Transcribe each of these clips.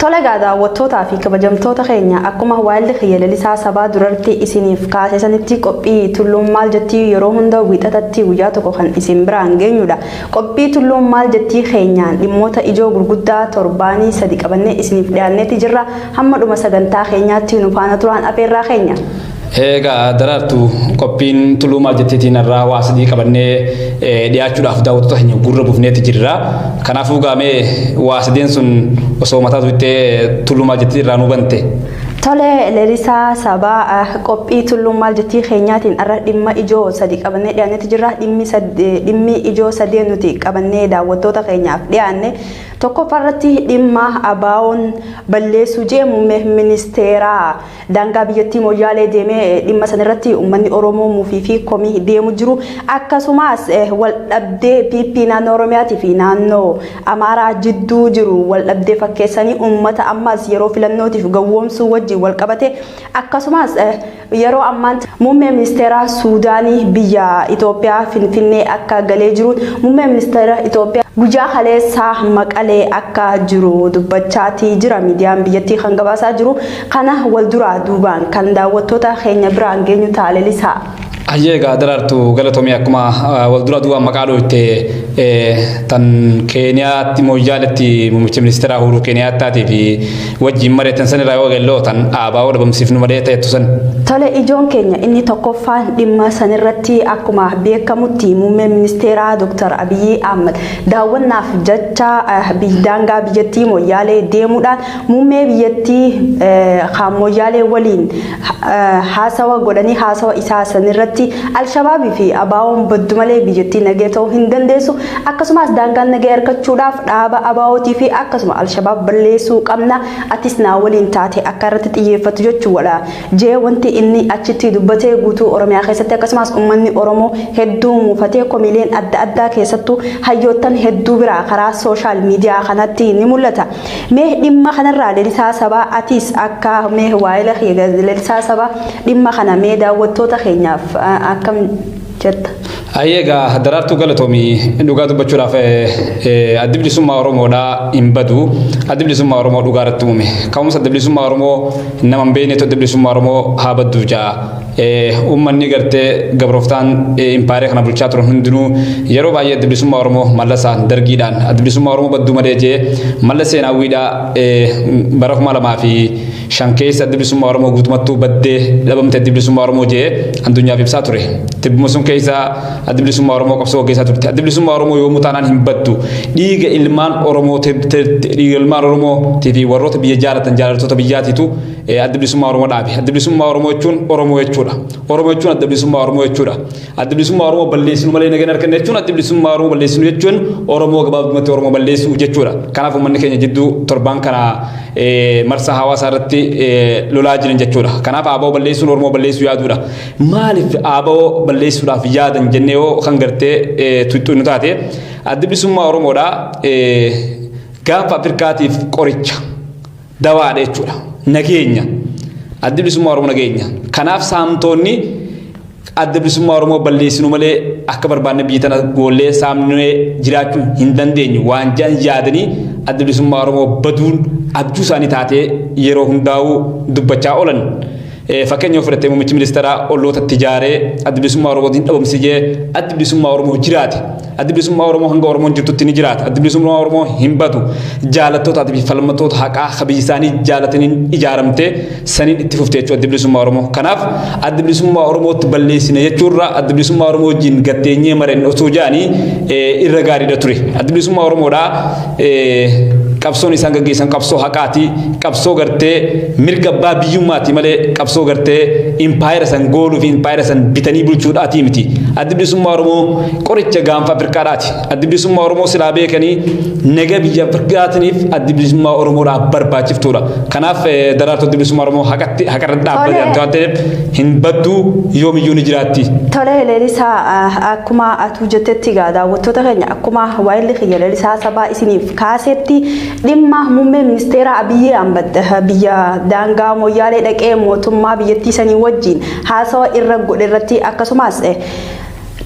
Tole egaa daawwattootaa fi kabajamtoota keenya, akkuma waayilli kiyya Lalisaa Sabaa duratti isiniif kaase sanitti, qophii Tulluun Maal Jettii yeroo hunda Wiixatatti guyyaa tokko kan isin biraan geenyudha. Qophii Tulluun Maal Jettii keenyaan dhimmoota ijoo gurguddaa torbaanii sadi qabannee isiniif dhiyaanneeti jirra. Hamma dhuma sagantaa keenyaatti nu faana turaan afeerraa keenya. Egaa Daraartu, qophiin Tulluu Maal Jettiitiin irraa waa sadii qabannee dhiyaachuudhaaf daawwattoota keenya gurra buufneeti jirra. Kanaafuu gaamee waa sadeen sun osoo mataa tuuttee Tulluu Maal Jettii irraa nu bante. Tole Lalisaa Sabaa, qophii Tulluun Maal Jettii keenyaatiin irra dhimma ijoo sadi qabannee dhiyaanneeti jirra. Dhimmi ijoo sadeen nuti qabannee daawwattoota keenyaaf dhiyaanne, tokkoffaa irratti dhimma ABO'n balleessuu jee muummee ministeeraa daangaa biyyattii Moyyaalee deemee dhimma sanarratti uummanni Oromoo muufii fi komii deemu jiru, akkasumas wal dhabdee PP naannoo Oromiyaatii fi naannoo Amaaraa jidduu jiru wal dhabdee fakkeessanii uummata ammas yeroo filannootiif gowwoomsuu wajjin wal qabate, akkasumas yeroo ammaan muummee ministeera Suudaanii biyya Itoophiyaa Finfinnee akka galee jiruun muummee ministeera Itoophiyaa guyyaa kaleessaa Maqalee akka jiru dubbachaatii jira. Miidiyaan biyyattii kan gabaasaa jiru kana wal duraa duubaan kan daawwattoota keenya biraan geenyu ta'a, Lalisaa. Hayyee, egaa Daraartu, galatoomii. Akkuma wal dura duubaan maqaa dhooyte, tan Keeniyaatti Mooyyaaletti muummicha ministeeraa Uhuru Keeniyaattaatii fi wajjin mari'atan san irraa yoo eegalloo tan ABO dhabamsiifnu malee ta'ettu san. Tole, ijoon keenya inni tokkoffaan dhimma sanirratti, akkuma beekamutti muummeen ministeeraa Dr. Abiyyi Ahmad daawwannaaf jecha daangaa biyyattii Mooyyaalee deemuudhaan muummee biyyattii kan Mooyyaalee waliin haasawa godhanii, haasawa isaa sanirratti Alshabaabii fi ABO'n baddu malee biyyattii nagee ta'uu hin dandeessu, akkasumas daangaan nagee argachuudhaaf dhaaba ABO'tii fi akkasuma Alshabaab balleessuu qabna, atis naa waliin taate akka irratti xiyyeeffatu jechuudha. Jee wanti inni achitti dubbatee guutuu Oromiyaa keessatti akkasumas uummanni Oromoo hedduu muufatee, komiileen adda addaa keessattuu hayyoottan hedduu biraa karaa social media kanatti ni mul'ata. Mee dhimma kanarraa Lalisaa Sabaa atis akka mee waa'ila Lalisaa Sabaa dhimma kana mee daawwattoota keenyaaf akkam jetta? Ayyee, egaa Daraartuu, galatoomii. Dhugaa dubbachuudhaaf Addi Bilisummaa Oromoodhaa hin badu. Addi Bilisummaa Oromoo dhugaa irratti uume. Ka'umsa Adda Bilisummaa Oromoo nama hin beeknetu Adda Bilisummaa Oromoo haa baddu ja'a. Uummanni gartee gabrooftaan impaayera kana bulchaa turan hundinuu yeroo baay'ee Adda Bilisummaa Oromoo Mallasaan, Dargiidhaan Adda Bilisummaa Oromoo badduu malee jee. Mallas Zeenaawwiidhaa bara 2005 keessa Adda Bilisummaa Oromoo guutumattuu baddee dhabamte Adda Bilisummaa Oromoo jee addunyaaf ibsaa ture. Tibbuma sun keessa Adda Bilisummaa Oromoo qabsoo gaggeessaa turte. Adda Bilisummaa Oromoo yoomuu taanaan hin baddu. Dhiiga ilmaan Oromoo, dhiiga ilmaan Oromoo fi warroota biyya jaalatan, jaalattoota biyyaatiitu Adda Bilisummaa Oromoo dhaabe. Adda Bilisummaa Oromoo jechuun Oromoo jechuudha. Oromoo jechuun Adda Bilisummaa Oromoo jechuudha. Adda Bilisummaa Oromoo balleessinu malee nagaan arganne jechuun, Adda Bilisummaa Oromoo balleessinu jechuun Oromoo gabaabumatti Oromoo balleessuu jechuudha. Kanaaf uummanni keenya jidduu torbaan kana marsaa hawaasaa irratti lolaa jiran jechuudha. Kanaaf ABO balleessuun Oromoo balleessuu yaaduudha. Maaliif ABO balleessuudhaaf yaadan jennee yoo kan gartee tuxxuu nu taate, Adda Bilisummaa Oromoodhaa Gaafa Afrikaatiif qoricha, dawaadha jechuudha. Nageenya. Addi Bilisummaa Oromoo nageenya. Kanaaf saamtonni Adda Bilisummaa Oromoo balleessinu malee akka barbaanne biyya tana goollee saamnee jiraachuu hin dandeenyu waan jedhan yaadanii Adda Bilisummaa Oromoo baduun abjuu isaanii taatee yeroo hundaa'uu dubbachaa oolan. Fakkeenya yoo fudhatte, muummichi ministeeraa ollootatti ijaaree Adda Bilisummaa Oromootiin dhabamsi jee, Addi Bilisummaa Oromoo jiraate. Addi Bilisummaa Oromoo hanga Oromoon jirtutti ni jiraata. Addi Bilisummaa Oromoo hin badu. Jaalattootaa fi falmattoota haqaa ka biyya isaanii jaalataniin ijaaramtee saniin itti fufte jechuudha Addi Bilisummaa Oromoo. Kanaaf Addi Bilisummaa Oromootti balleessine jechuurra Addi Bilisummaa Oromoo wajjin gatteenyee mareen osoo jedhanii irra gaariidha ture. Addi Bilisummaa Oromoodhaa qabsoon isaan gaggeessan qabsoo haqaati. Qabsoo gartee mirga abbaa biyyummaati malee qabsoo gartee impaayera san gooluu fi impaayera san bitanii bulchuudhaati miti. Addi Bilisummaa Oromoo qoricha Gaanfa Afrikaadhaati. Addi Bilisummaa Oromoo silaa beekanii naga biyya Afrikaatiniif Addi Bilisummaa Oromoodhaaf barbaachiftuudha. Kanaaf Daraartuu, Addi Bilisummaa Oromoo haqatti haqarra dhaabbate waan ta'eef hin badduu, yoomiyyuu ni jiraatti. Tole Leelisaa, akkuma atuu jettetti egaa daawwattoota keenya, akkuma waayilli kiyya Leelisaa Sabaa isiniif kaasetti, dhimma muummee ministeera Abiyyi Ahmad biyya daangaa Moyyaalee dhaqee mootummaa biyyattii sanii wajjin haasawa irra godhe irratti, akkasumas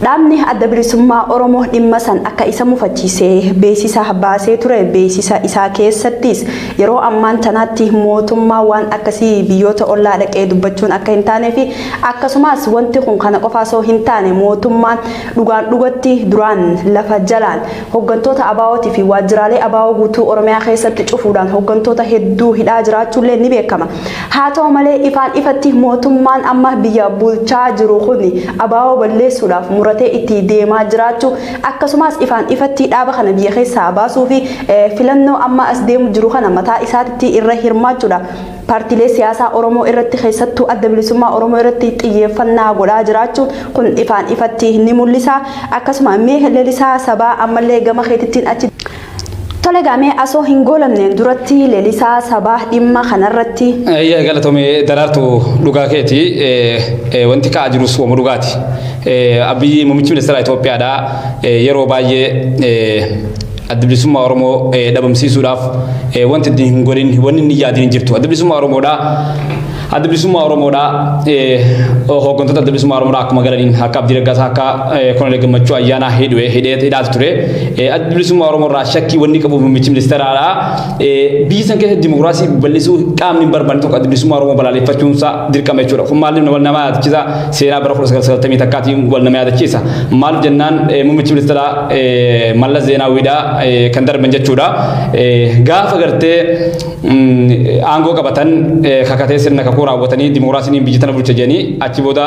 Dhaabni Adda Bilisummaa Oromoo dhimma san akka isa mufachiise beeksisa baasee ture. Beeksisa isaa keessattis yeroo ammaan tanaatti mootummaa waan akkasii biyyoota ollaa dhaqee dubbachuun akka hin taanee fi akkasumas wanti kun kana qofa osoo hin taane mootummaan dhugaan dhugatti duraan lafa jalaan hoggantoota ABO'tii fi waajjiraalee ABO guutuu Oromiyaa keessatti cufuudhaan hoggantoota hedduu hidhaa jiraachuullee ni beekama. Haa ta'u malee ifaan ifatti mootummaan amma biyya bulchaa jiru kun ABO balleessuudhaaf muratee itti deemaa jiraachuu, akkasumas ifaan ifatti dhaaba kana biyya keessaa baasuu fi filannoo amma as deemu jiru kana mataa isaatti irra hirmaachuudhaaf paartiilee siyaasaa Oromoo irratti, keessattuu Adda Bilisummaa Oromoo irratti xiyyeeffannaa godhaa jiraachuun kun ifaan ifatti ni mul'isa. Akkasuma mee Leelisaa Sabaa, ammallee gama keetittiin achi. Tole, gaamee asoo hin goolamneen duratti Leelisaa Sabaa dhimma kanarratti. Galatoomi Daraartu, dhugaa keeti, wanti ka'aa jirus waanuma dhugaati. Abiyyi muummichi ministeera Itoophiyaadha, yeroo baay'ee Adda Bilisummaa Oromoo dhabamsiisuudhaaf wanti inni hin godhin, wanni inni yaadin hin jirtu. Adda Bilisummaa Oromoodha. Adda Bilisummaa Oromoodha. Hooggantoota Adda Bilisummaa Oromoodha akkuma galaniin akka Abdii Raggaasaa, akka Koloneel Gammachuu Ayyaanaa hidhee hidhee hidhaatu ture. Adda Bilisummaa Oromoo irraa shakkii wanni qabu muummichi ministeeraadha. Biyya san keessatti dimokiraasii bal'isuu qaamni hin barbaanne tokko Adda Bilisummaa Oromoo balaaleffachuunsaa dirqama jechuudha. Kun maaliif nama yaadachiisa? Seenaa bara 1991tiin wal nama yaadachiisa. Maaliif jennaan, muummichi ministeeraa Mallas Zeenaawwiidha kan darban jechuudha. Gaafa gartee aangoo qabatan kakatee sirna kakuu raawwatanii dimokiraasiin biyya tana bulcha jedhanii, achi booda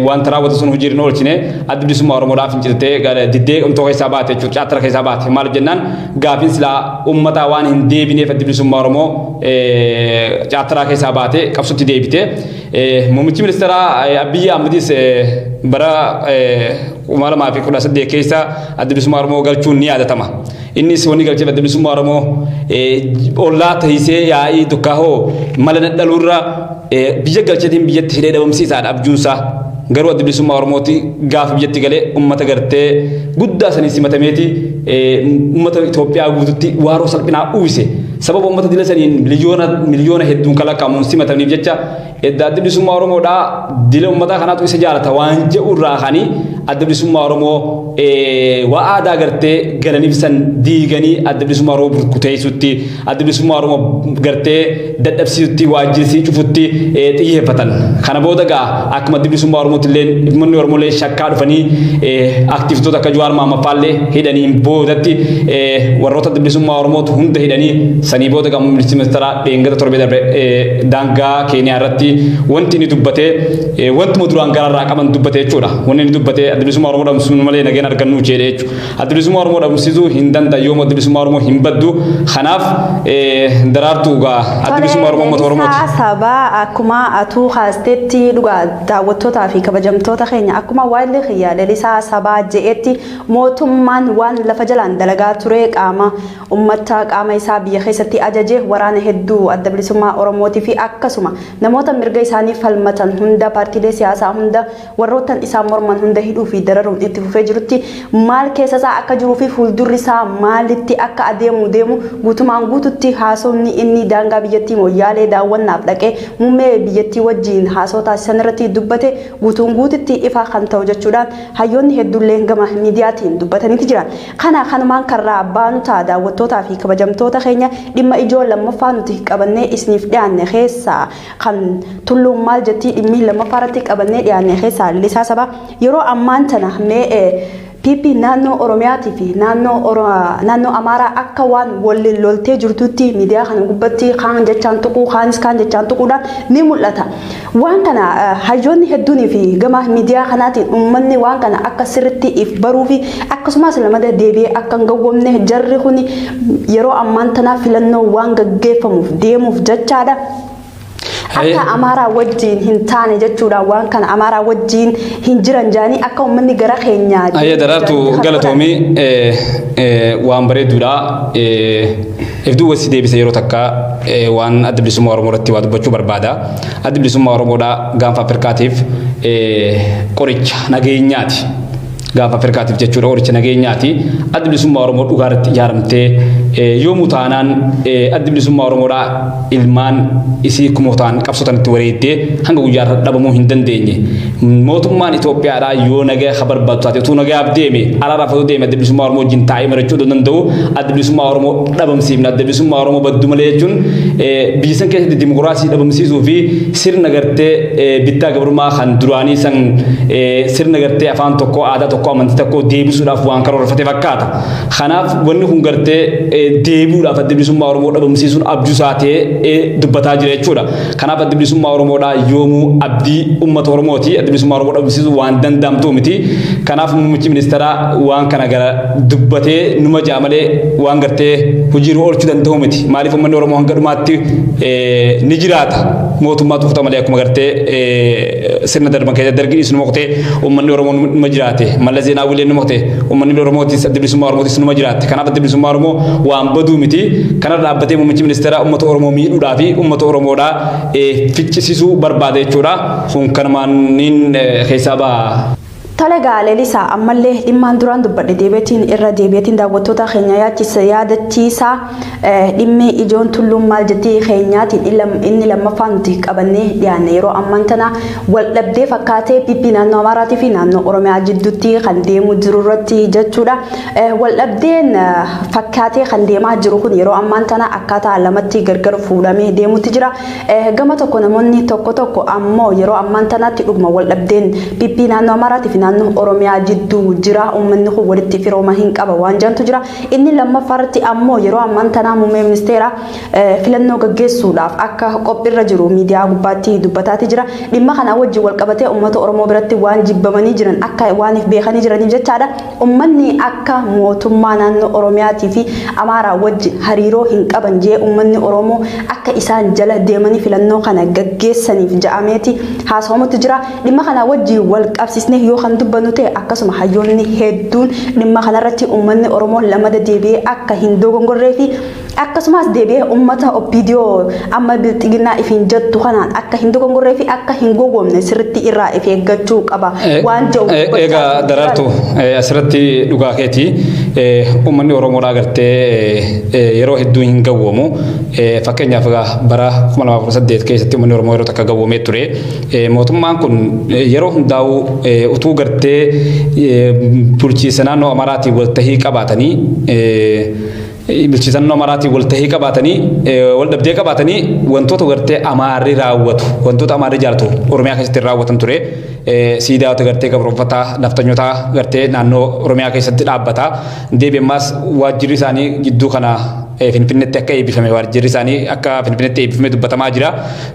wanta raawwatu sun hojii irra oolchine. Adda Bilisummaa Oromoodhaaf finciltee diddee umtoo keessaa baate jechuudha. Caattara keessaa baate. Maaliif jennaan, gaafiin silaa uummataa waan hin deebineef Adda Bilisummaa Oromoo caattaraa keessaa baate, qabsotti deebite. Muummichi ministeeraa Abiyyi Ahmedis bara 2018 keessa Adda Bilisummaa Oromoo galchuun ni yaadatama. Innis wanni galcheef Adda Bilisummaa Oromoo ollaa tahisee yaa'ii tokkahoo mala nadhaluurra biyya galcheetiin biyyatti hidhee dhabamsiisaadha abjuunsaa. Garuu Adda Bilisummaa Oromooti gaafa biyyatti galee uummata gartee guddaa sanii simatameeti uummata Itoophiyaa guututti waaroo salphinaa uwwise. Sababa uummata dila saniin miliyoona miliyoona hedduun kalaqamuun simatamaniif jecha, edda Adda Bilisummaa Oromoodhaa dila uummataa kanaatu isa jaalata waan jedhu irraa kanii Adda Bilisummaa Oromoo waa aadaa gartee galaniif san diiganii Adda Bilisummaa Oromoo burkuteessutti, Adda Bilisummaa Oromoo gartee dadhabsiisutti, waajjirsii cufutti xiyyeeffatan. Kana booda gaa akkuma Adda Bilisummaa Oromootti illee uummanni Oromoo illee shakkaa dhufanii aktivistoota akka Jawaar Mohaammed faallee hidhaniin boodatti, warroota Adda Bilisummaa Oromootu hunda hidhanii, sanii booda gaa muummichi ministeeraa dheengada torbee darbe daangaa Keeniyaa irratti wanti inni dubbate wantuma duraan gararraa qaban dubbate jechuudha. Wanni inni dubbate Adda Bilisummaa Oromoo dhabamsiisuu malee nageen argannu jedhe jechuudha. Adda Bilisummaa Oromoo dhabamsiisuu hin danda'u, yooma Adda Bilisummaa Oromoo hin baddu. Kanaaf Daraartuu, gaa Adda Bilisummaa Oromoo uummata Oromooti. Sabaa, akkuma atuu kaastetti, dhugaa daawwattootaa fi kabajamtoota keenya, akkuma waayillee kiyya Lalisaa Sabaa je'etti, mootummaan waan lafa jalaan dalagaa ture qaama ummata qaama isaa biyya keessatti ajaje waraana hedduu Adda Bilisummaa Oromootii fi akkasuma namoota mirga isaanii falmatan hunda, paartiilee siyaasaa hunda, warroottan isaan morman hunda hidhuu fi dararuun itti fufee jirutti, maal keessa isaa akka jiruu fi fuuldurri isaa maalitti akka adeemu deemu guutumaan guututti haasofni inni daangaa biyyattii Moyyaalee daawwannaaf dhaqee muummee biyyattii wajjiin haasoo taasisan irratti dubbate guutuun guututti ifa kan ta'u jechuudhaan hayyoonni hedduullee gama miidiyaatiin dubbataniiti jiran. Kana kanumaan karraa baanu ta'a. Daawwattootaa fi kabajamtoota keenya, dhimma ijoo lammaffaa nuti qabannee isiniif dhiyaanne keessaa kan tulluun maal jettii, dhimmi lammaffaa irratti qabannee dhiyaanne keessaa, Lalisaa Sabaa, yeroo ammaan tana mee PP naannoo Oromiyaatii fi naannoo Amaaraa akka waan waliin loltee jirtutti miidiyaa kana gubbatti kaan jechaan tuquu, kaanis kaan jechaan tuquudhaan ni mul'ata. Waan kana hayyoonni hedduunii fi gama miidiyaa kanaatiin uummanni waan kana akka sirritti if baruu fi akkasumas lamada deebi'ee akka hin gowwoomne, jarri kun yeroo ammaan tanaa filannoo waan gaggeeffamuuf deemuuf jechaadha. Akka Amaaraa wajjiin hin taane jechuudha, waan kana Amaaraa wajjiin hin jiran jaanii akka uummanni gara keenyaa. Ayya Daraartu, galatoomii, waan bareeduudha. Ifduu wasi deebise yeroo takka waan Adda Bilisummaa Oromoo irratti waa dubbachuu barbaada. Adda Bilisummaa Oromoodhaa gaanfa Afrikaatiif qoricha nageenyaati. Gaanfa Afrikaatiif jechuudha, qoricha nageenyaati. Adda Bilisummaa Oromoo dhugaa irratti ijaaramtee Yoomuu taanaan Addi Bilisummaa Oromoodhaa ilmaan isii kumootaan qabsootan itti wareeddee hanga guyyaa irra dhabamuu hin dandeenye. Mootummaan Itoophiyaadhaa yoo nagaa ka barbaadu taate, utuu nagaaf deeme, araaraaf otoo deeme, Adda Bilisummaa Oromoo wajjin taa'ee mari'achuu otoo danda'u, Adda Bilisummaa Oromoo dhabamsiifna, Adda Bilisummaa Oromoo baddu malee jechuun biyya san keessatti dimokiraasii dhabamsiisuu fi sirna gartee bittaa gabrummaa kan duraanii san, sirna gartee afaan tokko, aadaa tokko, amantii tokko deebisuudhaaf waan karoorfate fakkaata. Kanaaf wanni kun gartee deebi'uudhaaf Adda Bilisummaa Oromoo dhabamsiisuun abjuu isaa ta'ee dubbataa jira jechuudha. Kanaaf Adda Bilisummaa Oromoodhaa yoomuu abdii uummata Oromooti. Adda Bilisummaa Oromoo dhabamsiisuu waan danda'amtu miti. Kanaaf muummichi ministeeraa waan kana gara dubbatee numa ja'a malee waan gartee hojiirra oolchuu danda'u miti. Maaliif, uummanni Oromoo hanga dhumaatti ni jiraata. Mootummaa tuuta malee, akkuma gartee sirna darban keessatti Dargiin numa qotee uummanni Oromoo numa jiraate. Mallas Zeenaawwiilee numa qotee uummanni Oromootis, Adda Bilisummaa Oromootis numa jiraate. Kanaaf Adda Bilisummaa Oromoo waan baduu miti. Kanarra dhaabbatee muummichi ministeeraa uummata Oromoo miidhuudhaa fi uummata Oromoodhaa ficcisiisuu barbaada jechuudha. Kun kanumaan niin keessaa ba'a. Tole gaa Leelisaa, ammallee dhimmaan duraan dubbadhe deebiitiin irra deebiitiin daawwattoota keenya yaachisa yaadachiisaa. Dhimmi ijoon Tulluun Maal Jettii keenyaatiin inni lammaffaa nuti qabannee dhiyaanne yeroo ammaan tana wal dhabdee fakkaatee PP naannoo Amaaraatii fi naannoo Oromiyaa jidduutti kan deemu jiru irratti jechuudha. Wal dhabdeen fakkaatee kan deemaa jiru kun yeroo ammaan tana akkaataa lamatti gargar fuudhamee deemutti jira. Gama tokko namoonni tokko tokko ammoo yeroo ammaan tanaatti dhuguma wal dhabdeen PP naannoo Amaaraatii fi naannoo Oromiyaa jidduu jira. Uummanni kun walitti firooma hin qaba waan jedhantu jira. Inni lammaffaarratti ammoo yeroo ammaan tanaa muummee ministeera filannoo gaggeessuudhaaf akka qophiirra jiru miidiyaa gubbaatti dubbataati jira. Dhimma kana wajjin wal qabatee uummata Oromoo biratti waan jibbamanii jiran akka waaniif beekanii jiraniif jechaadha. Uummanni akka mootummaa naannoo Oromiyaatii fi Amaaraa wajjin hariiroo hin qaban jee uummanni Oromoo akka isaan jala deemanii filannoo kana gaggeessaniif ja'ameeti haasawamutti jira. Dhimma kana wajjin wal qabsiisnee yoo kan dubbannu ta'e, akkasuma hayyoonni hedduun dhimma kanarratti uummanni Oromoo lamada deebi'ee akka hin dogongorree fi akkasumas deebi'ee uummata OPDO amma Bilxiginnaa ifiin jettu kanaan akka hin dogongorree fi akka hin gowwoomne sirriitti irraa if eeggachuu qaba waan jedhu. Egaa Daraartu, asirratti dhugaa keeti, uummanni Oromoodhaa gartee yeroo hedduu hin gawwoomu. Fakkeenyaaf bara 2018 keessatti uummanni Oromoo yeroo takka gawwoomee ture. Mootummaan kun yeroo hundaa'u utuu gartee bulchiinsa naannoo Amaaraatiin waltahii qabaatanii, bulchiinsa naannoo Amaaraatiin waltahii qabaatanii, wal dhabdee qabaatanii, wantoota gartee Amaarri raawwatu, wantoota Amaarri jaalatu Oromiyaa keessatti raawwatan ture. Siidaatu gartee gabroonfataa naftanyotaa gartee naannoo Oromiyaa keessatti dhaabbata. Deebi ammaas waajjirri isaanii gidduu kana Finfinneetti akka eebbifame, waajjirri isaanii akka Finfinneetti eebbifame dubbatamaa jira.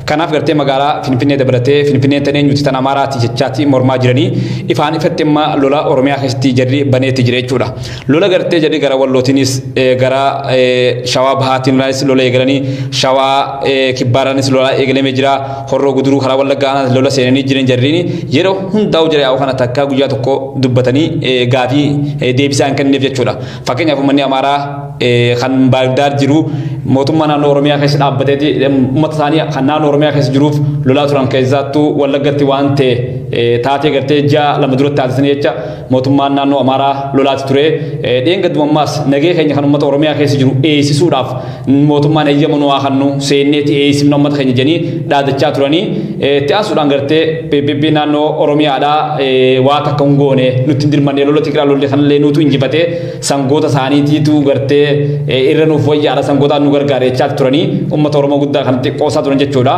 Kanaaf gartee magaalaa Finfinnee dabalatee Finfinneen tan eenyuti, tan Amaaraati jechaati mormaa jiranii ifaan ifatti amma lola Oromiyaa keessatti jarri baneetti jira jechuudha. Lola gartee jarri gara Wallootiinis, gara Shawaa Bahaatiin lola eegalanii, Shawaa Kibbaaraanis lola eegalamee jira. Horroo Guduruu karaa Wallaggaa lola seenanii jiran. Jarriin yeroo hundaa'u jira yaa'u kana takkaa guyyaa tokko dubbatanii gaafii deebisaa hin kennineef jechuudha. Fakkeenyaaf uummanni Amaaraa kan Baagdaar jiru mootummaa naannoo Oromiyaa keessa dhaabbateeti uummata isaanii kan naannoo Oromiyaa keessa jiruuf lolaa turan. Keessattuu Wallaggatti waan ta'e taatee gartee ji'a 2 duratti taasisanii jecha mootummaan naannoo Amaaraa lolaati ture. Dheengaduma ammaas nagee keenya kan uummata Oromiyaa keessa jiru eeysisuudhaaf mootummaan eeyyama nu haa kennu, seenneeti eeysifna uummata keenya jedhanii dhaadachaa turanii. Itti aansuudhaan gartee PPP naannoo Oromiyaadhaa waa takka hin goone, nutti hin dirmanne, lola Tigiraa lolli kanallee nuutu injifatee, sangoota isaaniitiitu gartee irra nuuf wayyaadha, sangootaan nu gargaare jechaa turanii uummata Oromoo guddaa kan xiqqoosaa turan jechuudha.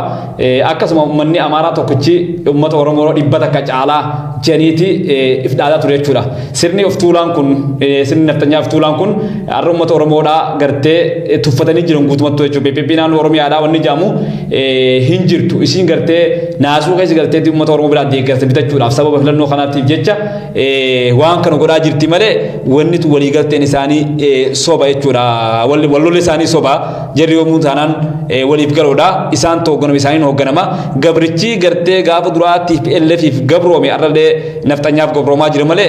Akkasuma uummanni Amaaraa tokkichi uummata Oromoo 100 caalaa jedhaniiti if dhaadaa ture jechuudha. Sirni of tuulaan kun, sirni naftanyaa of tuulaan kun har'a uummata Oromoodhaa gartee tuffatanii jiran guutumattuu jechuudha. PPP naannoo Oromiyaadhaa wanni jedhamu hin jirtu. Isiin gartee naasuu keessa gartee uummata Oromoo biraa deeggarsa bitachuudhaaf sababa filannoo kanaatiif jecha waan kana godhaa jirti malee wanni waliigalteen isaanii soba jechuudha. Wallolli isaanii soba. Jarri yommuu taanaan waliif galoodha. Isaan hoogganama, isaaniin hoogganama. Gabrichi gartee gaafa duraatiif LFif gabroome har'allee nafxanyaaf gabroomaa jira malee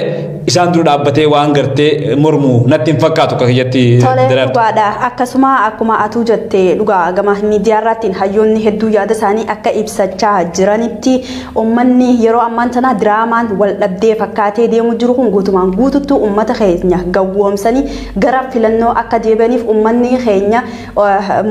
isaan dura dhaabbatee waan gartee mormu natti hin fakkaatu akka kiyyatti. Tole, dhugaadha. Akkasuma akkuma atuu jette, dhugaa gama miidiyaa irraatiin hayyoonni hedduu yaada isaanii akka ibsachaa jiranitti, uummanni yeroo ammaan tana diraamaan wal dhabdee fakkaatee deemu jiru kun guutumaan guututtuu uummata keenya gawwoomsanii gara filannoo akka deebi'aniif, uummanni keenya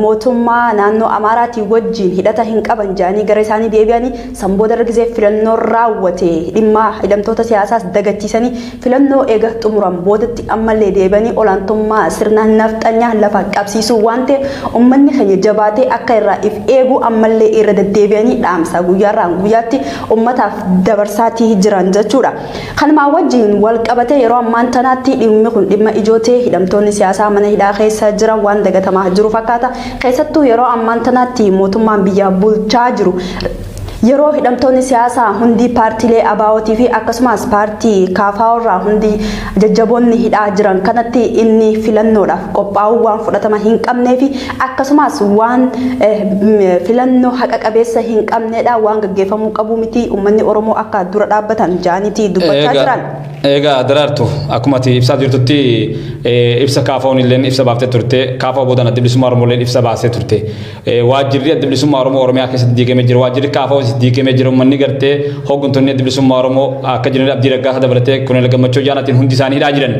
mootummaa naannoo Amaaraatii wajjin hidhata hin qaban jedhanii gara isaanii deebi'anii, sanbooda irra gisee filannoo raawwate dhimma hidhamtoota siyaasaas dagachiisanii, filannoo eega xumuran boodatti ammallee deebi'anii olaantummaa sirna nafxanyaa lafa qabsiisuu waan ta'eef, uummanni keenya jabaatee akka irraa if eegu ammallee irra deddeebi'anii dhaamsa guyyaarraan guyyaatti uummataaf dabarsaatii jiran jechuudha. Kanumaa wajjin wal qabatee yeroo ammaan tanaatti dhimmi kun dhimma ijoo ta'e, hidhamtoonni siyaasaa mana hidhaa keessa jiran waan dagatamaa jiru fakkaata. Keessattuu yeroo ammaan tanaatti mootummaan biyya bulchaa jiru yeroo hidhamtoonni siyaasaa hundi paartiilee ABO'tii fi akkasumas paartii KFO irraa hundi jajjaboonni hidhaa jiran kanatti, inni filannoodhaaf qophaa'uu waan fudhatama hin qabnee fi akkasumas waan filannoo haqa qabeessa hin qabnedha, waan gaggeeffamuu qabu miti, uummanni Oromoo akka dura dhaabbatan jaanitii dubbachaa jiran. Egaa Daraartu, akkuma ati ibsaa jirtutti, ibsa KFO'n illee ibsa baaftee turte, KFO boodaan Adda Bilisummaa Oromoo illee ibsa baasee turte. Waajjirri Adda Bilisummaa Oromoo Oromiyaa keessatti diigamee jira. Waajjirri KFO diigamee jira. Uummanni gartee hooggantoonni Adda Bilisummaa Oromoo akka jiran Abdii Raggaasaa dabalatee Koloneel Gammachuu Ayyaanaatiin hundi isaanii hidhaa jiran.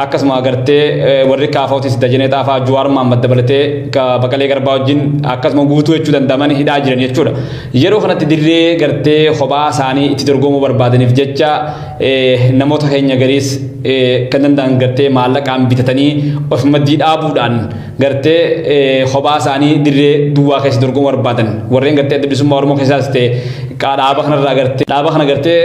Akkasuma gartee warri KFOtis Dajanee Xaafaa, Jawaar Mohammad dabalatee Baqalee Garbaa wajjin akkasuma guutuu jechuu danda'aman hidhaa jiran jechuudha. Yeroo kanatti dirree gartee kophaa isaanii itti dorgomuu barbaadaniif jecha namoota keenya gariis kan danda'an gartee maallaqaan bitatanii of maddii dhaabuudhaan gartee kophaa isaanii dirree duwwaa keessa dorgomuu barbaadan, warreen gartee Adda Bilisummaa Oromoo keessaas ta'e dhaaba kanarraa gartee dhaaba kana gartee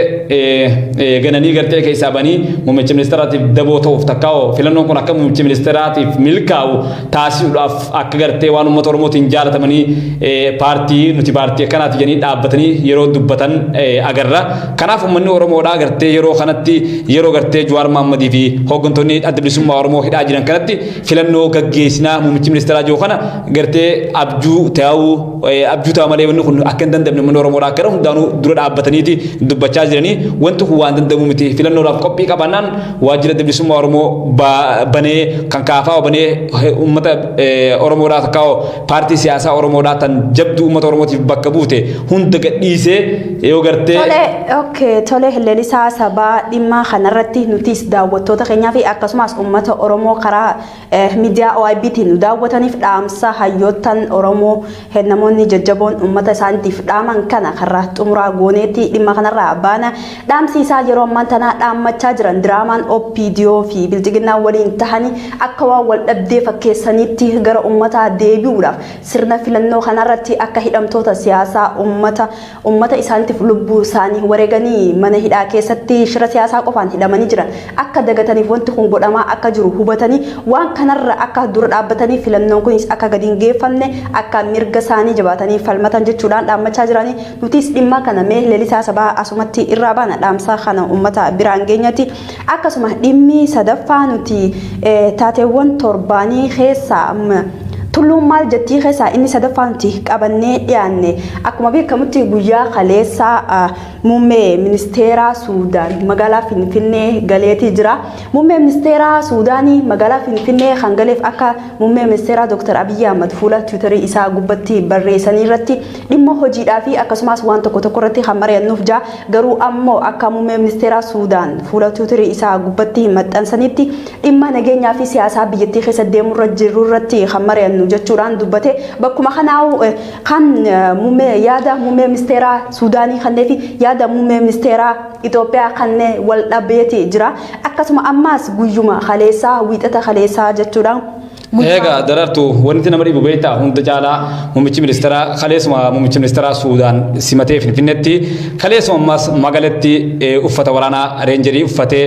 gananii gartee keessaa banii muummicha ministeeraatiif daboo ta'uuf, takkaa'u filannoon kun akka muummicha ministeeraatiif milkaa'u taasisuudhaaf, akka gartee waan uummata Oromootiin jaalatamanii paartii nuti paartii akkanaati jedhanii dhaabbatanii yeroo dubbatan agarra. Kanaaf uummanni Oromoodhaa gartee yeroo kanatti, yeroo gartee Jawaar Mohammadii fi hooggantoonni Adda Bilisummaa Oromoo hidhaa jiran kanatti filannoo gaggeessinaa muummichi ministeeraa jiru kana gartee abjuu ta'uu, abjuu ta'a malee wanni kun akka hin dandamne uummanni Oromoodhaa akka hundaanuu dura dhaabbataniiti dubbachaa jiranii. Wanti kun waan dandamu miti. Filannoodhaaf qophii qabaannaan waajjira Adda Bilisummaa Oromoo banee, kan KFO banee, uummata Oromoodhaa takka paartii siyaasaa Oromoodhaa tan jabduu uummata Oromootiif bakka buute hunda gadhiisee yoo gartee. Tole, okay, tole Leellisaa Sabaa, dhimma kanarratti nutis daawwattoota keenyaa fi akkasumas uummata Oromoo karaa miidiyaa OIBtiin nu daawwataniif dhaamsa hayyoottan Oromoo, namoonni jajjaboon uummata isaaniitiif dhaaman kana karaa xumuraa gooneetti dhimma kanarraa baana. Dhaamsi isaa yeroo ammaan tanaa dhaammachaa jiran, diraamaan OPDO fi Bilxiginnaa waliin tahanii akka waan wal dhabdee fakkeessaniitti gara uummataa deebi'uudhaaf sirna filannoo kanarratti akka hidhamtoota siyaasaa uummata isaaniitiif lubbuu isaanii wareeganii mana hidhaa keessatti shira siyaasaa qofaan hidhamanii jiran akka dagataniif wanti kun godhamaa akka jiru hubatanii, waan kanarra akka dura dhaabbatanii, filannoon kunis akka gadi hin geeffamne akka mirga isaanii jabaatanii falmatan jechuudhaan dhaammachaa jiranii. Nutis dhimma kana mee Leelisaa Sabaa asumatti irraa baana, dhaamsa kana uummata biraan geenyatti. Akkasuma dhimmi sadaffaa nuti taateewwan torbaanii keessaa tulluun maal jettii keessaa inni sadaffaa nuti qabannee dhiyaanne, akkuma beekamutti guyyaa kaleessaa muummee ministeeraa Suudaan magaalaa Finfinnee galeetii jira. Muummee ministeeraa Suudaanii magaalaa Finfinnee kan galeef, akka muummee ministeeraa Dr. Abiyyi Ahmad fuula Tiwiitarii isaa gubbatti barreessanii irratti, dhimma hojiidhaa fi akkasumas waan tokko tokko irratti kan mari'annuuf jira. Garuu ammoo akka muummee ministeeraa Suudaan fuula Tiwiitarii isaa gubbatti maxxansanitti, dhimma nageenyaa fi siyaasaa biyyattii keessa deemurra jirru irratti kan mari'annu jechuudhaan dubbate. Bakkuma kanaa'u kan muummee yaada muummee ministeeraa Suudaanii kannee fi yaada muummee ministeeraa Itoophiyaa kanneen wal dhabeeti jira. Akkasuma ammaas guyyuma kaleessaa, wiixata kaleessaa jechuudhaan. Egaa Darartu, wanti nama dhibu beektaa, hunda caalaa muummichi ministeeraa kaleessuma muummichi ministeeraa Suudaan simatee Finfinneetti, kaleessuma ammas magaalatti uffata waraanaa reenjerii uffatee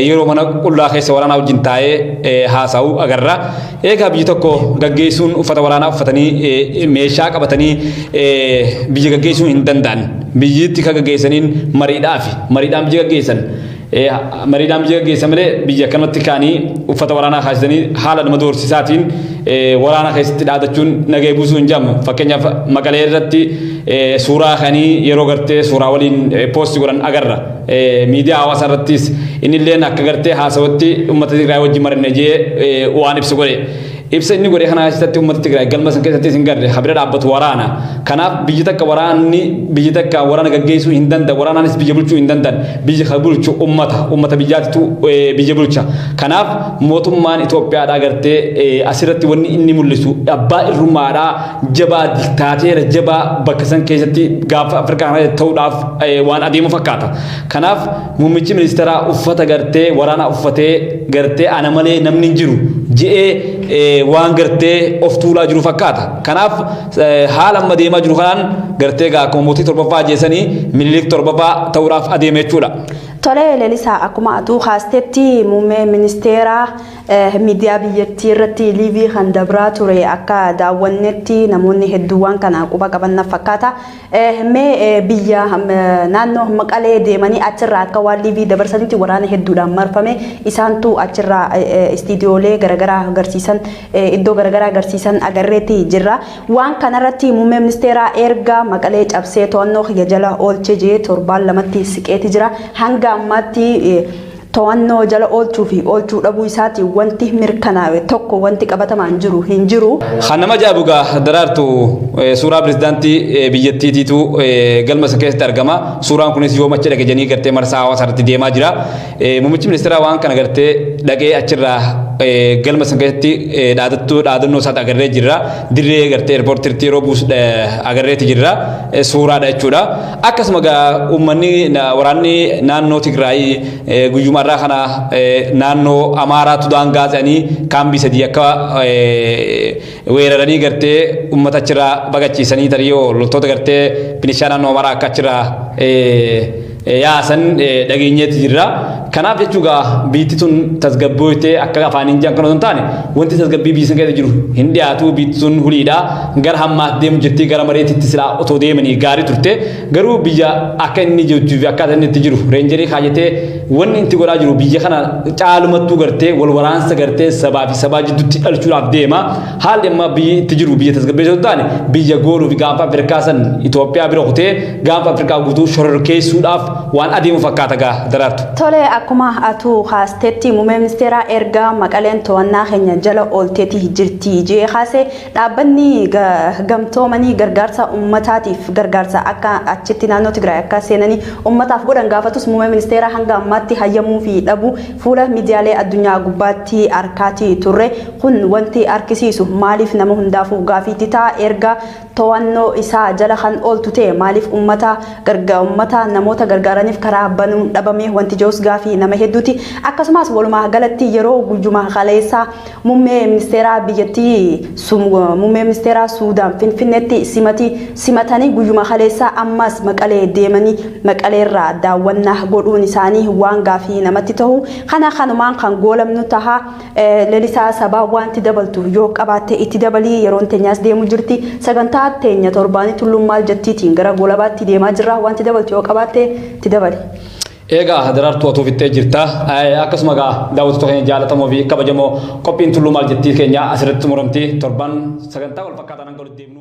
yeroo mana qullaa keessa waraanaa wajjin taa'ee haasa'u agarra. Egaa biyyi tokko gaggeessuun uffata waraanaa uffatanii meeshaa qabatanii biyya gaggeessuu hin danda'an. Biyyitti kan gaggeessaniin mariidhaafi mariidhaan biyya gaggeessan. Mariidhaan biyya gaggeessan malee biyya kanatti kaanii uffata waraanaa kaasisanii haala nama doorsisaatiin waraana keessatti dhaadachuun nagee buusuu hin jedhamu. Fakkeenyaaf Maqalee irratti suuraa kanii yeroo gartee suuraa waliin post godhan agarra. Miidiyaa hawaasaa irrattis innilleen akka gartee haasawatti uummata Tigraay wajjin marinne jee waan ibsa godhe. Ibsa inni godhe kana keessatti uummata Tigraay galma san keessatti hin garre habira dhaabbatu waraana. Kanaaf biyyi takka waraanni biyyi takka waraana gaggeessuu hin danda'an, waraanaanis biyya bulchuu hin danda'an. Biyya kan bulchu uummata biyyaatitu biyya bulcha. Kanaaf mootummaan Itoophiyaadhaa gartee asirratti wanni inni mul'isu abbaa irrummaadhaa jabaa, diktaateera jabaa bakka san keessatti gaafa Afrikaa kana ta'uudhaaf waan adeemu fakkaata. Kanaaf muummichi ministeeraa uffata gartee waraana uffatee gartee ana malee namni hin jiru je'ee waan gartee of tuulaa jiru fakkaata. Kanaaf haala amma deemaa jiru kanaan gartee gaa akkuma mootii torbaffaa ajjeesanii Minilik torbaffaa ta'uudhaaf adeema jechuudha. Tole Lalisaa, akkuma atuu kaastetti muummee ministeeraa miidiyaa biyyattii irratti live kan dabraa ture akka daawwannetti namoonni hedduu waan kana quba qaban fakkaata. Mee biyya naannoo Maqalee deemanii achirraa akka waan live dabarsanitti waraana hedduudhaan marfame, isaantu achirraa istiidiyoolee garaagaraa agarsiisan, iddoo garaagaraa agarsiisan agarreetti jirra. Waan kanarratti muummee ministeeraa erga Maqalee cabsee to'annoo kiyya jala oolchee jee torbaan 2tti siqeeti jira. Hanga ammaatti to'annoo jala oolchuu fi oolchuu dhabuu isaati wanti mirkanaa'e tokko, wanti qabatamaan jiru hin jiru. Kan nama ajaa'ibu gaa Daraartu, suuraa pirezidaantii biyyattiitiitu galma isa keessatti argama. Suuraan kunis yoo macha dhaqe jedhanii gartee marsaa hawaasaa irratti deemaa jira. Muummichi ministeeraa waan kana gartee dhaqee achirraa galma san keessatti dhaadattuu dhaadannoo isaatti agarree jirra. Dirree gartee eerpoortiitti yeroo buusu agarreeti jirra. Suuraadha jechuudha. Akkasuma gaa uummanni waraanni naannoo Tigraay guyyuma irraa kana naannoo Amaaraatu daangaa ce'anii kaambii sadii akka weeraranii gartee uummata achirraa baqachiisanii, tarii loltoota gartee milishaa naannoo Amaaraa akka achirraa yaasan dhageenyeetu jirra. Kanaaf jechuu gaa biyyi tun tasgabbooytee akka afaaniin jiran kan osoo hin taane, wanti tasgabbii biyyi sun keessa jiru hin dhiyaatu. Biyyi sun huliidha. Gara hammaatti deemu jirti, gara mareetitti silaa otoo deemanii gaarii turte. Garuu biyya akka inni jirtuu fi akkaataa inni itti jiru, reenjerii kaayatee wanni itti godhaa jiru biyya kana caalumattuu gartee wal waraansa gartee sabaa fi sabaa jidduutti dhalchuudhaaf deema. Haalli amma biyyi itti jiru biyya tasgabbeessuu hin taane, biyya gooluu fi gaanfa Afrikaa san Itoophiyaa bira kutee gaanfa Afrikaa guutuu shororkeessuudhaaf waan adeemu fakkaata gaa Daraartu. Tole, akkuma atu kaastetti muummee ministeeraa erga Maqaleen to'annaa keenya jala oolteeti jirti jee kaase, dhaabbanni gamtoomanii gargaarsa uummataatiif gargaarsa akka achitti naannoo Tigraay akka seenanii uummataaf godhan gaafatus, muummee ministeeraa hanga ammaatti hayyamuu fi dhabuu fuula miidiyaalee addunyaa gubbaatti harkaatii turre. Kun wanti harkisiisu maaliif nama hundaafuu gaafiitti ta'a. Erga to'annoo isaa jala kan ooltu ta'e maaliif uummata gargaa uummata namoota gargaaraniif karaa banuun dhabame wanti jirus gaafii nama hedduuti. Akkasumas walumaa galatti yeroo guyyuma kaleessaa muummee ministeeraa biyyattii, muummee ministeeraa Suudaan Finfinneetti simati simatanii, guyyuma kaleessaa ammas Maqalee deemanii Maqaleerraa daawwannaa godhuun isaanii waan gaafii namatti ta'u. Kana kanumaan kan goolamnu taha. Lalisaa Sabaa, wanti dabaltu yoo qabaatte itti dabalii, yeroon teenyaas deemu jirti. Sagantaa teenya torbaanii Tulluun Maal Jettiitiin gara goolabaatti deemaa jirra. Wanti dabaltu yoo qabaatte itti dabali. Egaa Daraartuu, atuu fixxee jirta. Akkasuma egaa daawwattoota keenya jaallatamoo fi kabajamoo, qophiin Tulluu Maal Jettii keenya asirratti xumuramti. Torban sagantaa wal fakkaataan hanga walitti deemnu.